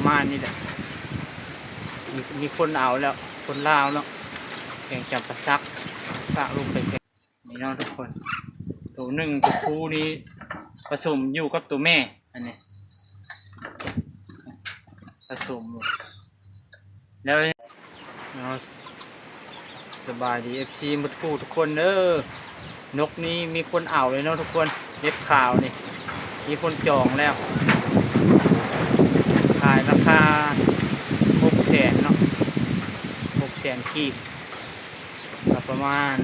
ປະມານນີ້ແຫຼະ ມີ ມີຄົນເອົາແລ້ວ ຄົນລາວເນາະ ແຂວງຈຳປາສັກ ຝາກລົງໄປແຂວງ ນີ້ເນາະທຸກຄົນ ໂຕໜຶ່ງ ໂຕຜູ້ນີ້ປະສົມຢູ່ກັບໂຕແມ່ ອັນນີ້ປະສົມ ແລ້ວເນາະ ສະບາຍດີ ເອັຟຊີ ໝົດຄູ່ທຸກຄົນເດີ ນົກນີ້ມີຄົນເອົາເລີຍເນາະທຸກຄົນ ເລັບຂາວນີ້ ມີຄົນຈອງແລ້ວ ຂາຍລາຄາຫົກແສນເນາະ ຫົກແສນກີບ ກໍປະມານ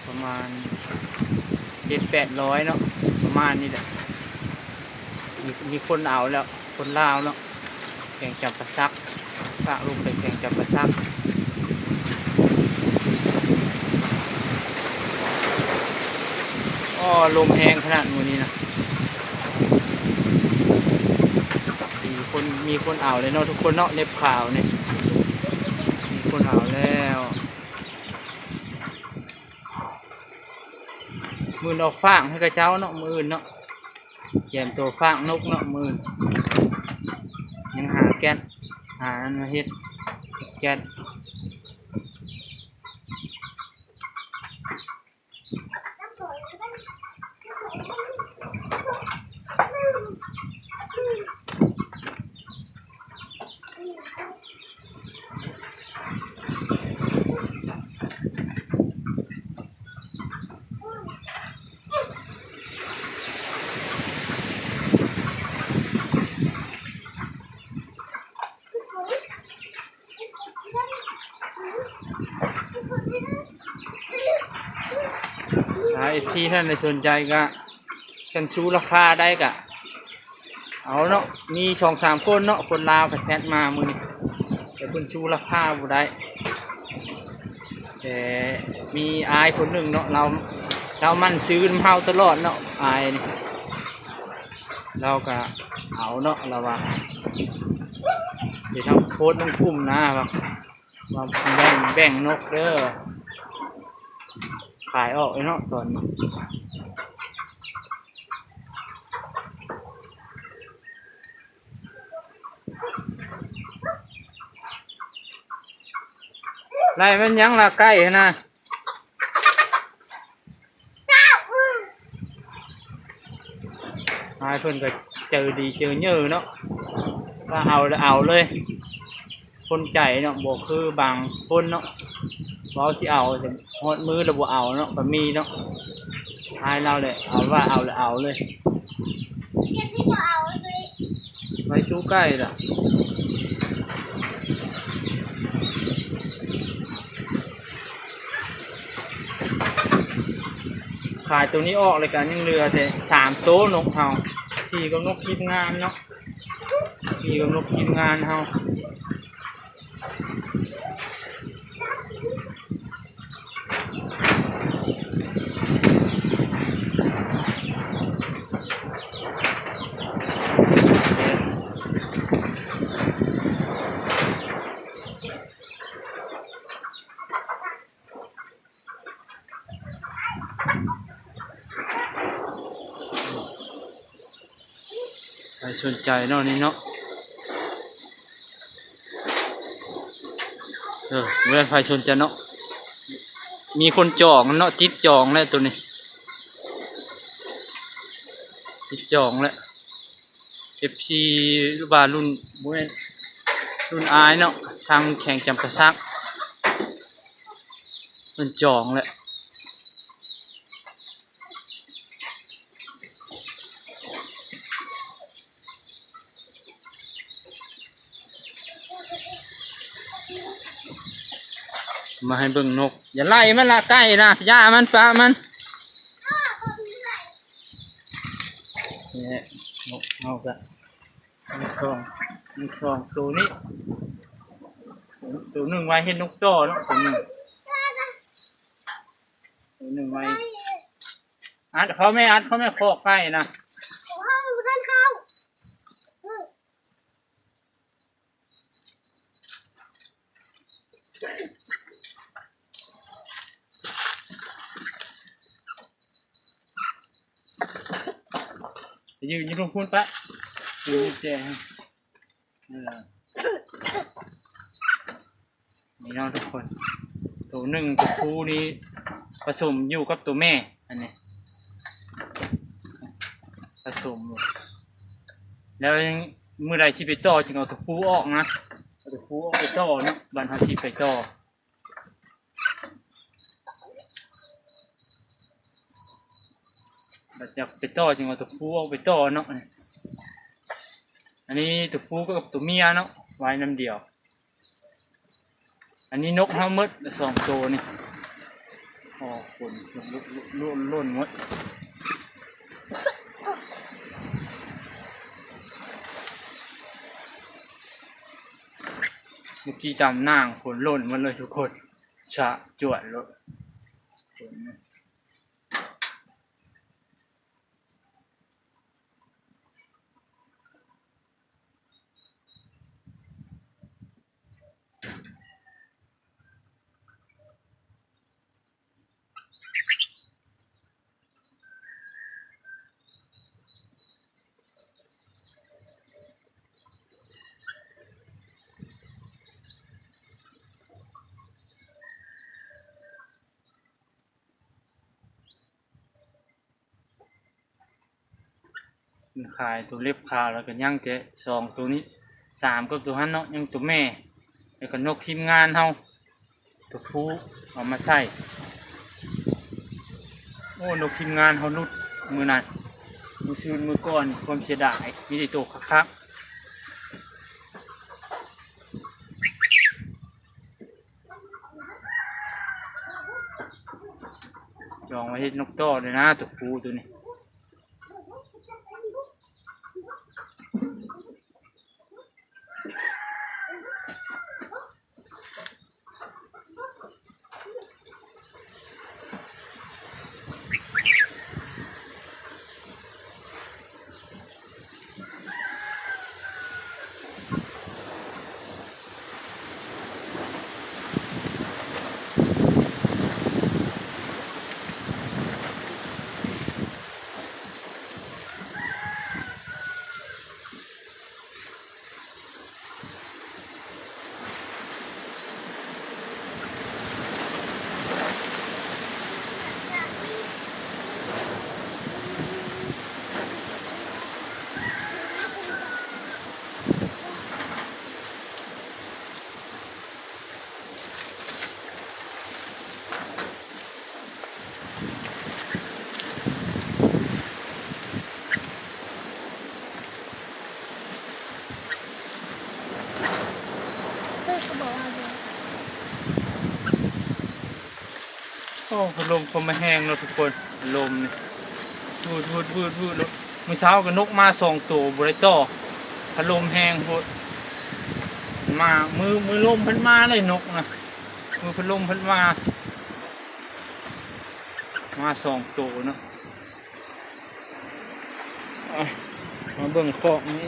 ປະມານເຈັດແປດຮ້ອຍເນາະ ປະມານນີ້ແຫຼະ ມີ ມີຄົນເອົາແລ້ວ ຄົນລາວເນາະ ແຂວງຈຳປາສັກ ຝາກລົງໄປແຂວງຈຳປາສັກ ອໍ ລົມແຮງຂະໜາດມື້ນີ້ນະ ມີຄົນ ມີຄົນເອົາແລ້ວເນາະທຸກຄົນເນາະ ເລັບຂາວນີ້ ມີຄົນເອົາແລ້ວ. ມື້ອື່ນອອກຟາກໃຫ້ເຂົາເຈົ້າເນາະ ມື້ອື່ນເນາະ ກຽມໂຕຟາກນົກເນາະ ມື້ອື່ນ ຍັງຫາແກັດ ຫາອັນມາເຮັດແກັດ. ຖ້າເອັຟຊີທ່ານໃດສົນໃຈກະ ຄັນສູ້ລາຄາໄດ້ກະເອົາເນາະ ມີສອງສາມຄົນເນາະ ຄົນລາວກະແຊັດມາມື້ນີ້ ແຕ່ເພິ່ນສູ້ລາຄາບໍ່ໄດ້ ແຕ່ມີອ້າຍຄົນໜຶ່ງເນາະ ລາວ ລາວໝັ່ນຊື້ນຳເຮົາຕະຫຼອດເນາະ ອ້າຍນີ້ ລາວກະເອົາເນາະ ລາວວ່າ ເຫັນເຮົາໂພສລົງກຸ່ມນະ ວ່າ ວ່າແບ່ງ ແບ່ງນົກເດີ ຂາຍອອກເລີຍເນາະຕອນນີ້ ໄລ່ແມ່ນຫຍັງລະ ໄກ່ຫັ້ນນະ. ອ້າຍເພິ່ນກໍໃຈດີໃຈເຍີເນາະ ວ່າເອົາແລ້ວເອົາເລີຍ ຄົນໃຈເນາະ ບໍ່ຄືບາງຄົນເນາະ ເວົ້າຊິເອົາ ແຕ່ຮອດມື້ແລ້ວບໍ່ເອົາເນາະ ກໍມີເນາະ ອ້າຍລາວແຫຼະ ເອົາວ່າເອົາແລ້ວເອົາເລີຍ. ໄວ້ສູ້ໄກ່ລະ ຂາຍໂຕນີ້ອອກແລ້ວກະຍັງເຫຼືອແຕ່ສາມໂຕນົກເຮົາ ສີ່ກັບນົກທີມງານເນາະ ສີ່ກັບນົກທີມງານເຮົາ. ໃຜສົນໃຈເນາະນີ້ເນາະ ເອີ ແມ່ນໃຜສົນໃຈເນາະ ມີຄົນຈອງເນາະ ຕິດຈອງແລ້ວໂຕນີ້ ຕິດຈອງແລ້ວ ເອັຟຊີ ຫຼືວ່າລຸ້ນ ບໍ່ແມ່ນ ລຸ້ນອ້າຍເນາະ ທາງແຂວງຈຳປາສັກ ເພິ່ນຈອງແລ້ວ. ມາໃຫ້ເບິ່ງນົກ ຢ່າໄລ່ມັນລະ ໄກ່ນະ ຢ່າມັນ ປະມັນ. ນີ້ແຫຼະ ນົກເຮົາກະມີສອງ ມີສອງໂຕນີ້ ໂຕໜຶ່ງໄວ້ເຮັດນົກຕໍ່ເນາະ ໂຕໜຶ່ງ ໂຕໜຶ່ງໄວ້ ອັດເຂົ້າແມ່ ອັດເຂົ້າແມ່ ຄອກໄກ່ນະ. ໄປຢືນຢູ່ເທິງພຸ້ນປະ. ມີແຕ່ ເອີ ນີ້ເນາະທຸກຄົນ ໂຕໜຶ່ງ ໂຕຜູ້ນີ້ປະສົມຢູ່ກັບໂຕແມ່ ອັນນີ້ປະສົມ ແລ້ວມື້ໃດຊິໄປຕໍ່ຈຶ່ງເອົາໂຕຜູ້ອອກນະ ເອົາໂຕຜູ້ອອກໄປຕໍ່ເນາະ ບາດເຮົາຊິໄປຕໍ່ ບາດຢາກໄປຕໍ່ຈຶ່ງເອົາໂຕຜູ້ອອກໄປຕໍ່ເນາະ ອັນນີ້ໂຕຜູ້ກັບໂຕເມຍເນາະ ໄວ້ນຳດຽວ. ອັນນີ້ນົກເຮົາໝົດສອງໂຕນີ້ ອໍ ຂົນຫຼົ່ນໝົດ ເມື່ອກີ້ຕາມໜ້າ ຂົນຫຼົ່ນໝົດເລີຍທຸກຄົນ ສະຈວດໂລດ. ມັນຂາຍໂຕເລັບຂາວ ແລ້ວກໍຍັງແຕ່ສອງໂຕນີ້ ສາມ ກັບໂຕຫັ້ນເນາະ ຍັງໂຕແມ່ ແລ້ວກໍນົກທີມງານເຮົາ ໂຕຜູ້ເອົາມາໃສ່. ໂອ້ ນົກທີມງານເຮົາຫຼຸດມື້ນັ້ນ ມື້ຊືນມື້ກ່ອນ ຄວາມເສຍດາຍ ມີແຕ່ໂຕຄັກໆ. ຈອງໄວ້ເຮັດນົກຕໍ່ເລີຍນະ ໂຕຜູ້ໂຕນີ້. ໂອ້ ພັດລົມກໍມາແຮງເນາະທຸກຄົນ ພັດລົມນີ້ ວືດໆໆໆ ມື້ເຊົ້າກໍນົກມາສອງໂຕ ບໍ່ໄດ້ຕໍ່ ພັດລົມແຮງໂພດ ມາ ມື້ ມື້ລົມເພິ່ນມາເລີຍ ນົກນະ ມື້ພັດລົມເພິ່ນມາ ມາສອງໂຕເນາະ. ອ່ະ ມາເບິ່ງຄອກນີ້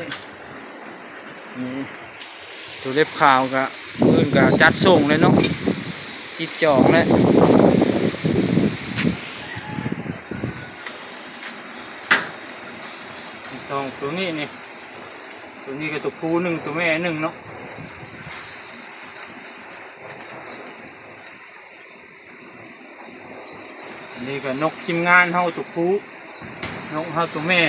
ນີ້ ໂຕເລັບຂາວກະ ມື້ອື່ນກະຈັດສົ່ງແລ້ວເນາະ ຕິດຈອງແລ້ວ ສອງໂຕນີ້ນີ້ ໂຕນີ້ກໍໂຕຜູ້ໜຶ່ງ ໂຕແມ່ໜຶ່ງເນາະ. ອັນນີ້ກໍນົກທີມງານເຮົາໂຕຜູ້ ນົກເຮົາໂຕແມ່.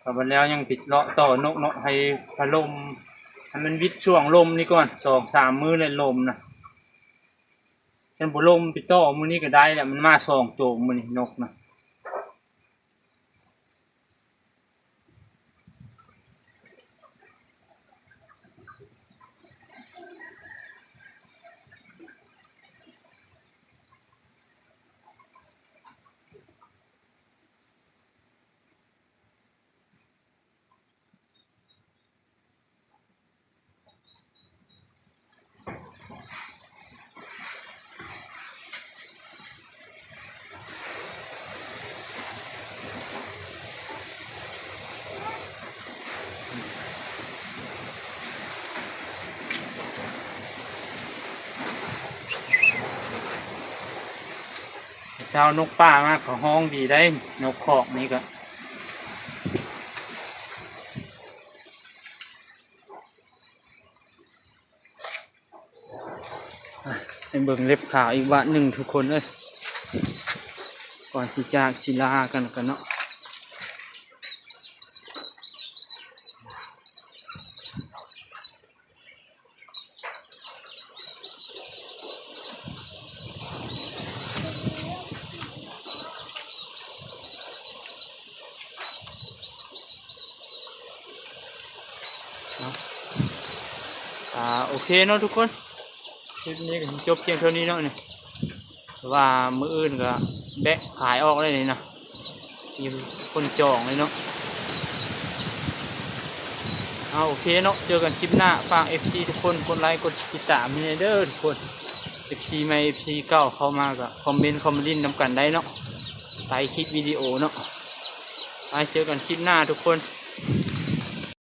ກໍບັດແລ້ວຍັງໄປເລາະຕໍ່ນົກເນາະ ໃຫ້ພັດລົມ ໃຫ້ມັນວິດຊ່ວງລົມນີ້ກ່ອນ ສອງສາມມື້ແລ້ວລົມນະ ຄັນບໍ່ລົມໄປຕໍ່ມື້ນີ້ກໍໄດ້ແຫຼະ ມັນມາສອງໂຕມື້ນີ້ນົກນະ. ເ ຊາວນົກປ່າມາກໍຮ້ອງດີໄດ໋ ນົກຄອກນີ້ກໍ ໄປເບິ່ງເລັບຂາວອີກບາດໜຶ່ງທຸກຄົນເອີຍ ກ່ອນຊິຈາກຊິລາກັນ ກັນເນາະ. ເນາະ ອ່າ ໂອເຄເນາະທຸກຄົນ ຄລິບນີ້ກໍຈົບພຽງເທົ່ານີ້ເນາະນີ້ ແຕ່ວ່າມື້ອື່ນກໍແບະຂາຍອອກແລ້ວນີ້ນະ ມີຄົນຈອງເລີຍເນາະ. ເອົາ ໂອເຄເນາະ ເຈີກັນຄລິບໜ້າ ຝາກເອັຟຊີທຸກຄົນ ກົດໄລກົດຕິດຕາມໃຫ້ແດ່ເດີທຸກຄົນ ເອັຟຊີໃໝ່ ເອັຟຊີເກົ່າ ເຂົ້າມາກໍຄອມເມັນ ຄອມເມັນຫຼິ້ນນຳກັນໄດ້ເນາະ ໃຕ້ຄລິບວິດີໂອເນາະ. ໄປເຈີກັນຄລິບໜ້າທຸກຄົນ.